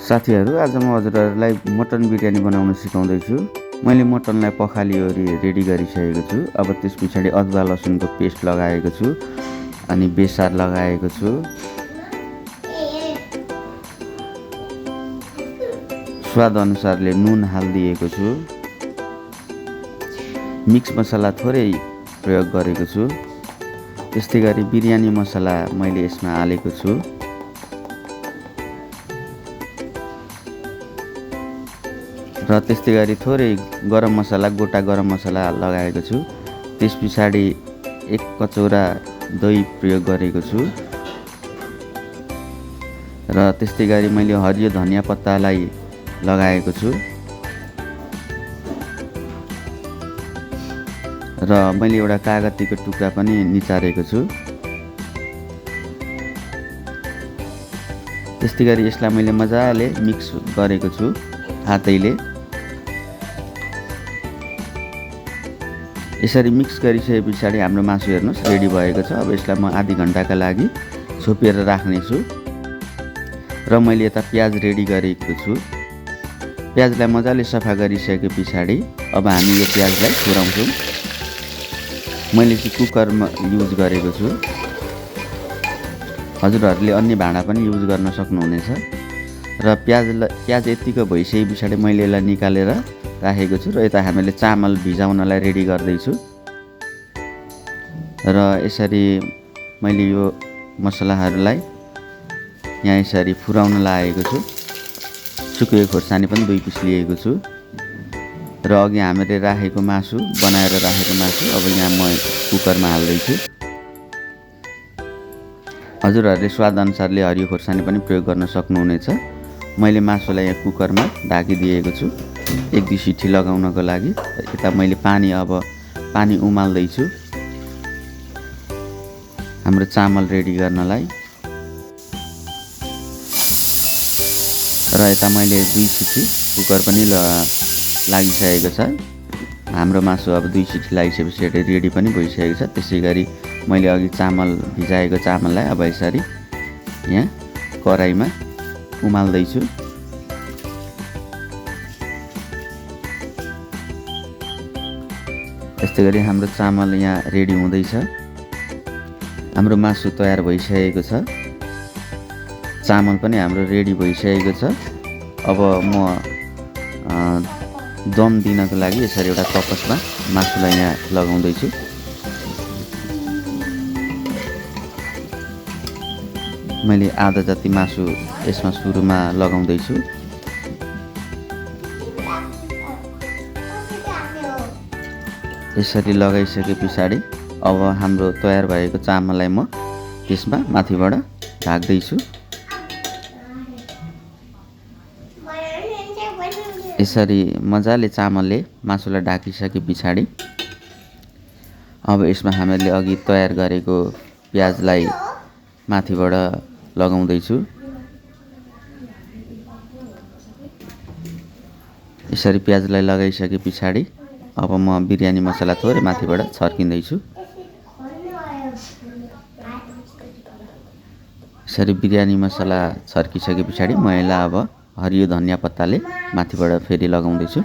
साथीहरू, आज म हजुरहरूलाई मटन बिरयानी बनाउन सिकाउँदैछु। मैले मटनलाई पखालिओरी रेडी गरिसकेको छु। अब त्यस पछाडि अदुवा लसुनको पेस्ट लगाएको छु, अनि बेसार लगाएको छु, स्वाद अनुसारले नुन हालिदिएको छु, मिक्स मसला थोरै प्रयोग गरेको छु। त्यस्तै गरी बिरयानी मसला मैले यसमा हालेको छु र त्यस्तै गरी थोरै गरम मसला, गोटा गरम मसला लगाएको छु। त्यस पछाडि 1 कचौरा दही प्रयोग गरेको छु र त्यस्तै गरी मैले हरियो धनिया पत्तालाई लगाएको छु र मैले एउटा कागतीको टुक्रा पनि निचारेको छु। त्यस्तै गरी यसलाई मैले मजाले मिक्स गरेको छु हातैले। यसरी मिक्स गरिसके पछाडि हाम्रो मासु हेर्नुहोस् रेडी भएको छ। अब यसलाई म आधी घण्टाका लागि छोपेर राख्नेछु र मैले यता प्याज रेडी गरेको छु। प्याजलाई मजाले सफा गरिसके पछाडि अब हामी यो प्याजलाई फुराउँछौँ। मैले चाहिँ कुकरमा युज गरेको छु। हजुरहरूले अन्य भाँडा पनि युज गर्न सक्नुहुनेछ। र प्याज यतिको भइसके पछाडि मैले यसलाई निकालेर राखेको छु र यता हामीले चामल भिजाउनलाई रेडी गर्दैछु। र यसरी मैले यो मसलाहरूलाई यहाँ यसरी फुराउन लागेको छु। सुकेको खोर्सानी पनि 2 पिस लिएको छु र अघि हामीले राखेको मासु, बनाएर राखेको मासु अब यहाँ म कुकरमा हाल्दैछु। हजुरहरूले स्वाद अनुसारले हरियो खोर्सानी पनि प्रयोग गर्न सक्नुहुनेछ। मैले मासुलाई यहाँ कुकरमा ढाकिदिएको छु 1-2 सिटी लगाउनको लागि। यता मैले पानी उमाल्दैछु हाम्रो चामल रेडी गर्नलाई। र यता मैले 2 सिटी कुकर पनि लागिसकेको छ। हाम्रो मासु अब 2 सिटी लागिसकेपछि रेडी पनि भइसकेको छ। त्यसै गरी मैले अघि चामल भिजाएको चामललाई अब यसरी यहाँ कराईमा उमाल्दैछु। त्यस्तै गरी हाम्रो चामल यहाँ रेडी हुँदैछ। हाम्रो मासु तयार भइसकेको छ। चामल पनि हाम्रो रेडी भइसकेको छ। अब म दम दिनको लागि यसरी एउटा कपसमा मासुलाई यहाँ लगाउँदैछु। मैले आधा जति मासु यसमा सुरुमा लगाउँदैछु। यसरी लगाइसके पछाडि अब हाम्रो तयार भएको चामललाई म त्यसमा माथिबाट ढाक्दैछु। यसरी मजाले चामलले मासुलाई ढाकिसके पछाडि अब यसमा हामीले अघि तयार गरेको प्याजलाई माथिबाट लगाउँदैछु। यसरी प्याजलाई लगाइसके पछाडि अब म बिरयानी मसला थोरै माथिबाट छर्किँदैछु। यसरी बिरयानी मसला छर्किसके पछाडि म यसलाई अब हरियो धनिया पत्ताले माथिबाट फेरि लगाउँदैछु।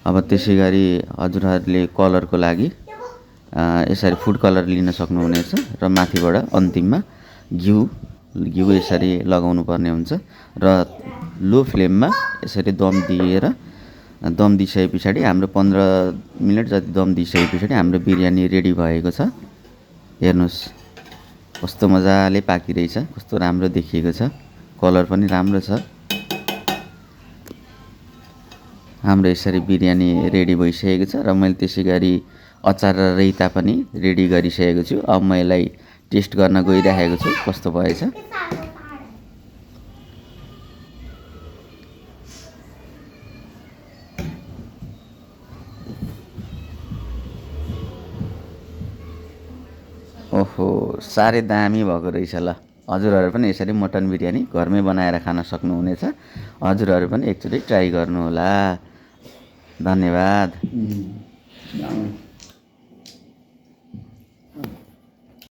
अब त्यसै गरी हजुरहरूले कलरको लागि यसरी फुड कलर लिन सक्नुहुनेछ र माथिबाट अन्तिममा घिउ यसरी लगाउनु पर्ने हुन्छ र लो फ्लेममा यसरी दम दिइसके पछाडि हाम्रो 15 मिनेट जति दम दिइसके पछाडि हाम्रो बिरयानी रेडी भएको छ। हेर्नुहोस् कस्तो मजाले पाकिरहेछ, कस्तो राम्रो देखिएको छ, कलर पनि राम्रो छ। हाम्रो यसरी बिरयानी रेडी भइसकेको छ र मैले त्यसै गरी अचार र राइता पनि रेडी गरिसकेको छु। अब म यसलाई टेस्ट गर्न गइरहेको छु कस्तो भएछ। ओहो, साह्रै दामी भएको रहेछ। ल हजुरहरू पनि यसरी मटन बिरयानी घरमै बनाएर खान सक्नुहुनेछ। हजुरहरू पनि एकचोटि ट्राई गर्नुहोला। धन्यवाद।